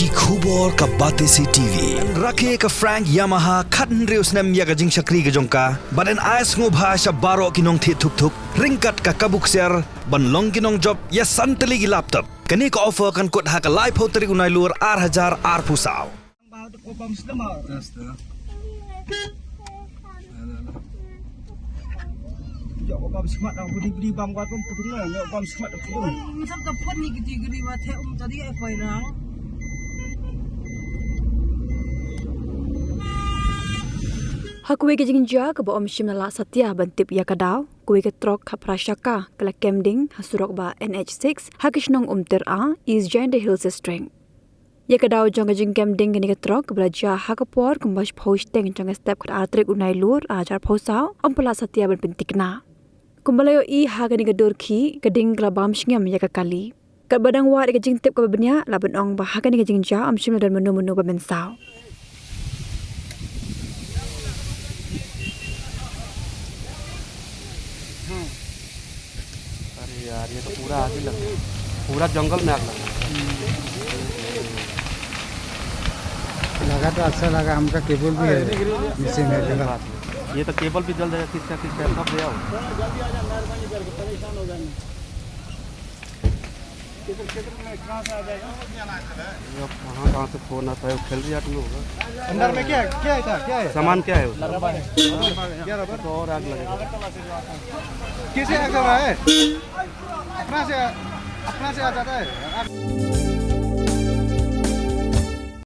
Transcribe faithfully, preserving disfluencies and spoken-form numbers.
Ki khubor ka Batesi T V. Rakhe ka Frank Yamaha khathynriew snem ïa ka jingshakri ka jong ka. Bad yn ai sngewbha sha baroh ki nongthied thuk thuk ryngkat ka kabu ksiar ban long ki nongjop ïa san tylli ki laptop. Kane ka offer kan kut ha ka laiphew tarik u Nailur ar hajar arphew saw. Ha kawei ka jingjia kaba ym shym la lah satia ban tip ïa ka daw, kawei ka trok khatphra shaka ka la kem ding ha surok ba N H six ha ka shnong Umtyra, East Jaintia Hills District. Ïa ka daw jong ka jingkem ding kane ka trok kaba la jia ha ka por kumba shiphew shiteng jong ka step khatar tarik u Nailur ar hajar arphew saw, ym pat lah satia ban pynthikna. Kumba la ïohi ha kane ka dur khih, ka ding ka la bam shngiam ïa ka kali. Katba dang wad ïa ka jingtip kaba bniah, lah ban ong ba ha kane ka jingjia ym shym la don mano mano ba mynsaw. अरे यार, ये तो पूरा आग ही लग गया, पूरा जंगल में आग लग गया। लगा तो अच्छा लगा, हमका केबल भी है, मशीन है पूरा। ये तो केबल भी जल जाएगा, किसका किसका सब गया हो। ये अब कहाँ कहाँ से फोन आता है, वो खेल रही आदमी होगा। अंदर में क्या है? क्या है था? क्या है? सामान क्या है उसमें? क्या रबर? तो और आग लगेगा। कैसे आग लग रहा है? अपना से, अपना से आ जाता है।